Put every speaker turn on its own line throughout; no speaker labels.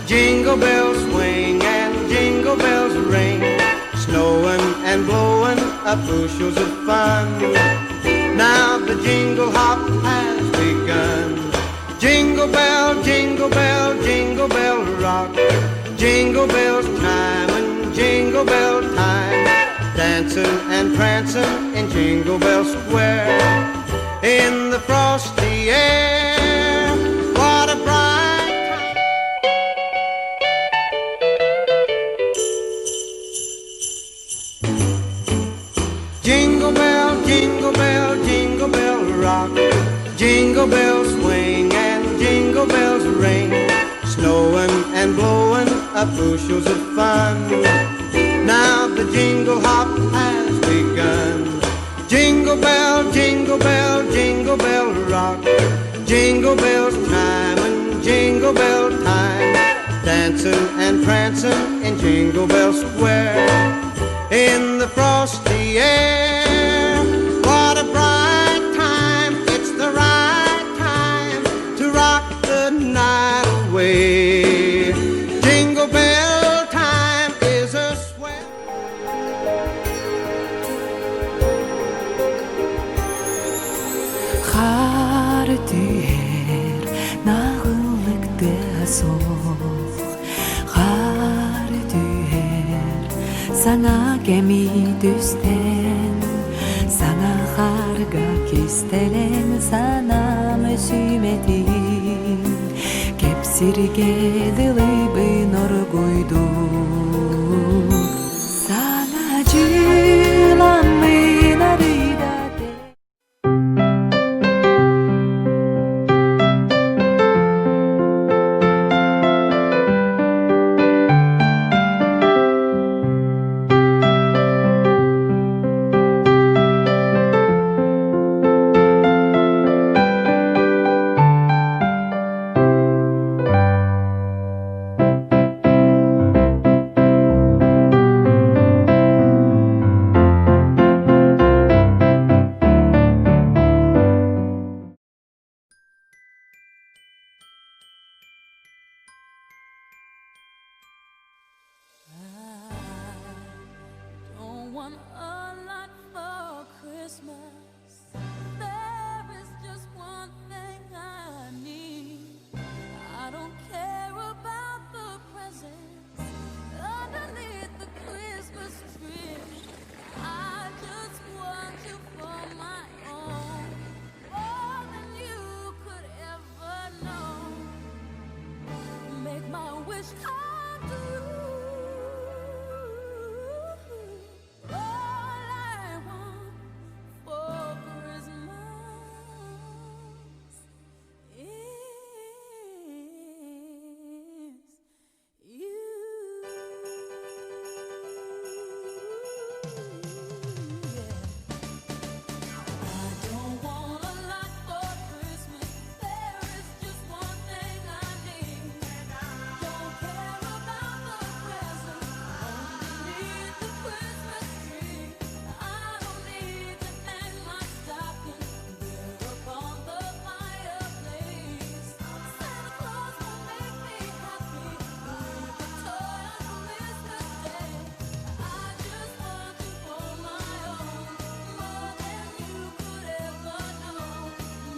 Jingle bells swing and jingle bells ring, snowing and blowing up bushels of fun. Now the jingle hop has begun. Jingle bell, jingle bell, jingle bell rock. Jingle bells chime and jingle bell time. Dancing and prancing in Jingle Bell Square. In the frosty air, what a bright time. Jingle bell, jingle bell, jingle bell rock. Jingle bells swing and jingle bells ring. Snowing and blowing up bushels of fun. Now the jingle hop has begun. Jingle bell, jingle bell, jingle bell rock. Jingle bells chime and jingle bell time. Dancing and prancing in Jingle Bell Square. In the frosty air, what a bright time. It's the right time to rock the night away. Jingle bell time is a swell.
Хаар түһэр наҕыллык тыаһа суох Хаар түһэр саҥа кэми түстээн Саҥа хаарга кистэлэҥ санаам сүмэтин Кэпсиргэ дылыбын оргуйдук Саҥа дьыламмын арыйда Don't want a lot for Christmas. There is just one thing I need. I don't care about the presents underneath the Christmas tree. I just want you for my own, more than you could ever know. Make my wish come true. All I want for Christmas is you. Yeah. I don't want a lot for Christmas. There is just one thing I need. Don't care about the presents underneath the Christmas tree. I don't need to hang my stocking there upon the fireplace. Santa Claus will make me happy with a toy on Christmas Day. I just want you for my own, more than you could ever know.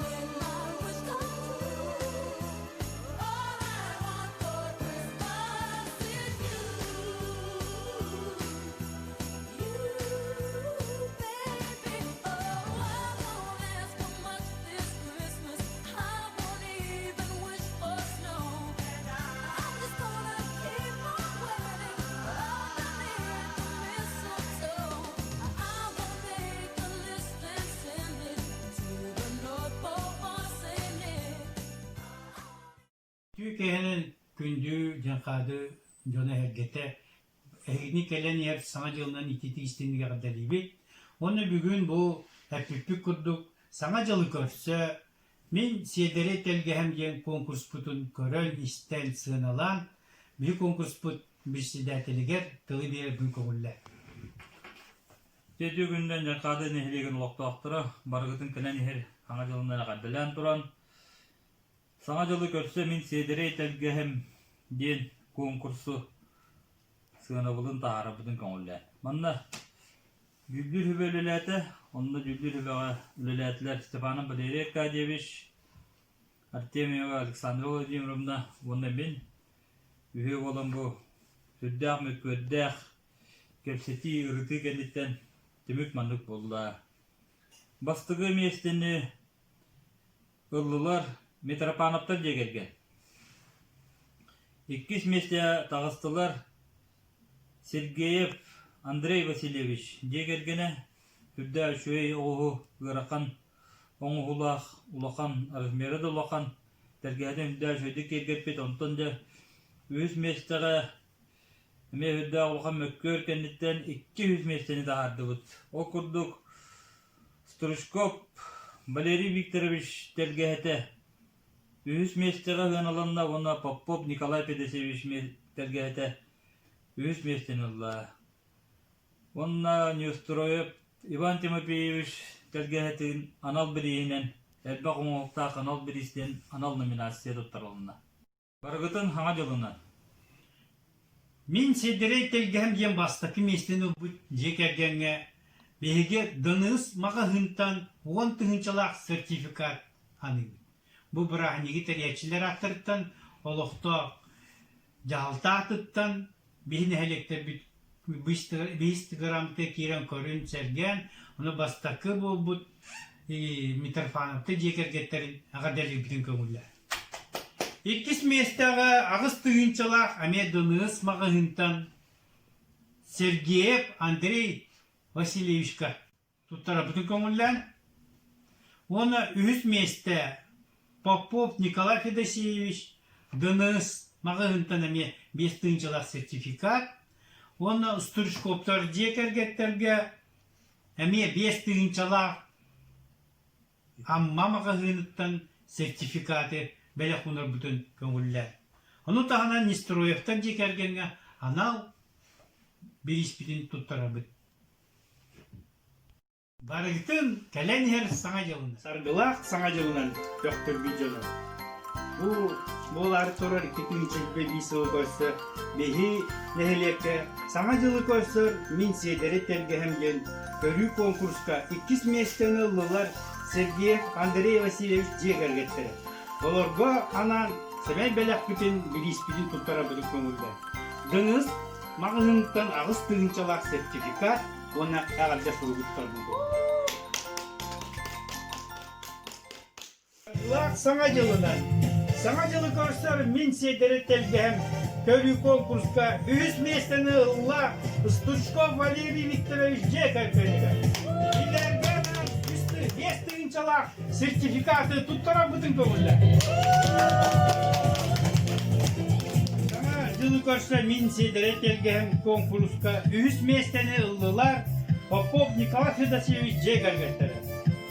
Make my wish come true. All I want for Christmas is you. You, baby. Oh, I won't ask for much this Christmas. I won't even wish for snow. I'm just gonna keep on waiting underneath the mistletoe. I will make a list and send it to the North Pole for Saint Nick.
Үтүө киэһэнэн күндү Дьаҥхаады дьоно-сэргэтэ эһигини кэлэн иһэр Саҥа дьылынан ититии-истиҥник эҕэрдэлиибит. Уонна бүгүн бу эппиппит курдук Саҥа дьылы көрсө Мин сиэдэрэй тэлгэһэм диэн конкурспутун көрөн-истэн, сыаналаан, биһи конкурспут председателигэр тылы биэрэрбин көҥүллээ.
Ити күнүнэн Дьаҥхаады нэһилиэгин олохтоохторо барыгытын кэлэн иһэр Саҥа дьылынан эҕэрдэлээн туран, Саҥа дьылы көрсө мин сиэдэрэй тэлгэһэм. диэн куонкурсу сыанабылын таһаарарбытын көҥүллээн. Манна Дьүүллүүр сүбэ үлэлээтэ, онно дьүүллүүр сүбэҕэ үлэлээтилэр Степанов Валерий Аркадьевич, Артемьева Александра Владимировна уонна мин. Үһүө буолан бу сүрдээх мөккүөрдээх кэпсэтии, ырытыы кэнниттэн түмүк маннык буолла. Бастакы миэстэни ыллылар Митрофановтар дьиэ кэргэн. Иккис миэстэҕэ таҕыстылар Сергеев Андрей Васильевич дьиэ кэргэнэ үрдээх үчүгэй оҕуһу ыарахан оҥоһуулаах улахан размера да улахан тэлгэһэтин үрдээх үчүгэйдик киэргэппит онтон дьэ үһүс миэстэҕэ эмиэ үрдээх улахан мөккүөр кэнниттэн 200 миэстэни таһаардыбыт ол курдук Стручков Валерий Викторович тэлгэһэтэ үһүс миэстэҕэ ыаналанна уонна Попов Николай Федосеевич тэлгэһэтэ үһүс миэстэни ылла. Уонна Неустроев Иван Тимофеевич тэлгэһэтин анал бирииһинэн элбэх оҥоһуктаах анал бириис диэн анал номинация туттарылынна. Барыгытын Саҥа дьылынан!
Мин сиэдэрэй тэлгэһэм диэн бастакы миэстэни ылбыт дьиэ кэргэҥҥэ биһиги Дыныыс маҕаһыынтан уон тыһыынчалаах сертификат аныыбыт. Бу бырааһынньыгы тэрийээччилэр ааттарыттан олохтоох дьаһалта аатыттан биһи нэһилиэктэрбит быыстыгырамты киирэн көрүн сэргээн, ону бастакы буолбут Митрофановтар дьиэ кэргэттэрин эҕэрдэлиирбитин көҥүллээн. Иккис миэстэҕэ аҕыс тыһыынчалаах эмиэ Дыныыс маҕаһыынтан Сергеев Андрей Васильевичка туттарарбытын көҥүллээн уонна үһүс миэстэ Попов Николай Федосеевич Дыныыс маҕаһыынтан эмиэ биэс тыһыынчалаах сертификат уонна Стручковтар дьиэ кэргэттэргэ эмиэ биэс тыһыынчалаах Амма маҕаһыыныттан сертификаты бэлэх уунарбытын көҥүллээн. Ону таһынан Нестроевтар дьиэ кэргэҥҥэ анал бирииспитин туттарабыт. Барыгытын кэлэн иһэр Саҥа дьылынан, саргылаах Саҥа дьылынан төхтөрбүт дьоно. Бу буолаары турар 2021 сылы көрсө биһи нэһилиэккэ Саҥа дьылы көрсөр Мин сиэдэри тэлгэһэм диэн көрүү конкурска иккис миэстэни ыллылар Сергеев Андрей Васильевич дьиэ кэргэттэрэ. Олорго анаан сэмэй бэлэхпитин, бирииспитин туттарарбытын көҥүллээн. Дыныыс маҕаһыынтан аҕыс тыһыынчалаах сертификат уонна эҕэрдэ суругу туттарбыт. Лаах Саҥа дьылынан! Саҥа дьылы көрсөр мин сиэдэри тэлгэһэм көрүү конкурска үһүс миэстэни ылла Стучков Валерий Викторович дьиэ кэргэнигэр. Билэргэ анаан үс биэс тыһыынчалаах сертификаты туттарарбытын көҥүллэ. Саҥа дьылы көрсө мин сиэдэрэй тэлгэһэм куонкуруска үһүс миэстэни ыллылар Попов Николай Федосеевич дьиэ кэргэттэрэ.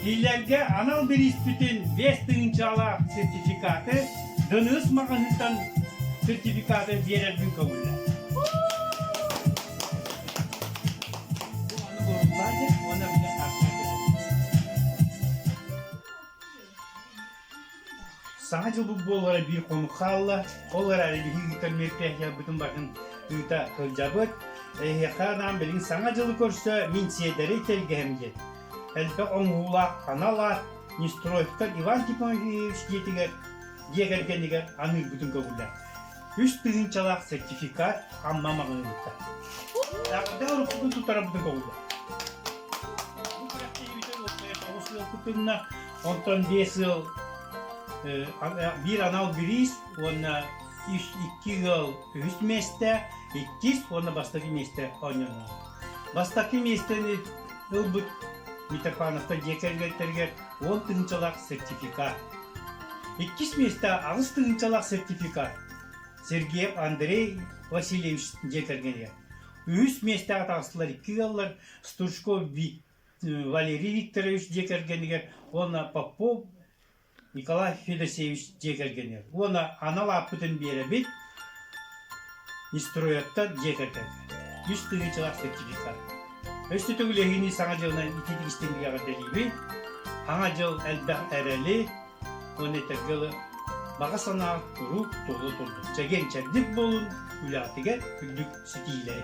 Кинилэргэ анал бирииспитин биэс тыһыынчалаах сертификаты Дыныыс маҕаһыынтан сертификаты биэрэрбин көҥүллэ. Саҥа дьылбыт буолара биир хонук хаалла. Ол эрээри биһиги ыытар мероприятиябытын барытын ыыта сылдьабыт. Эһиэхэ анаан билигин Саҥа дьылы көрсө мин сиэдэрэй тэлгэһэм диэн элбэх оҥоһуулаах анал аат Нестроевтар Иван Тимофеевич дьиэтигэр дьиэ кэргэнигэр аныырбытын көҥүллээн. Үс тыһыынчалаах сертификат Амма маҕаһыыныттан. Эҕэрдэ уруккутун тутарабытын көҕүлэ. Бу күрэхтэһиибитин уопсайа тоҕус ыал кытынна, онтон биэс ыал биир анал бириис уонна үс икки ыал үһүс миэстэ, иккис уонна бастакы миэстэ оонньонно. Бастакы миэстэни ылбыт Митрофановтар дьиэ кэргэттэригэр уон тыһыынчалаах сертификат. Иккис миэстэ аҕыс тыһыынчалаах сертификат Сергеев Андрей Васильевич дьиэ кэргэнигэр. Үһүс миэстэҕэ таҕыстылар икки ыаллар Стручков Валерий Викторович дьиэ кэргэнигэр уонна Попов Николай Федосеевич дьиэ кэргэнигэр. Уонна анал ааппытын биэрэбит Нестроевтар дьиэ кэргэнигэр. Үс тыһыынчалаах сертификат. Өссө төгүл эһигини Саҥа дьылынан итиитик истиҥник эҕэрдэлиибин. Саҥа дьыл элбэх эрэли уонна этэргэ дылы. Баҕа санааҕыт куруук туола турдун. Чэгиэн-чэбдик буолун, үлэҕитигэр үрдүк ситиһиилэри!